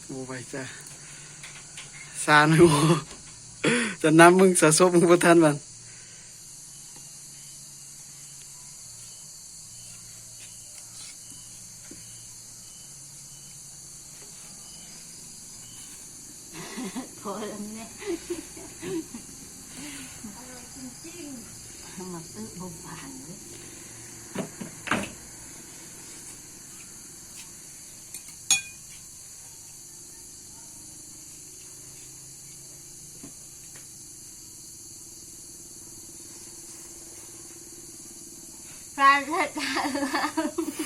ໂອ້ ໄປຈ້າ ຊານ ໂອ້ ຈະນຳມຶງສະສົບ ມຶງບໍ່ທັນມັນ. ພໍແລ້ວແມ່ ອະຮ່ອຍຈິງໆ ໝາກອຶບໍ່ບານເລີຍ. ປາເລີດ ປາເອີຍ.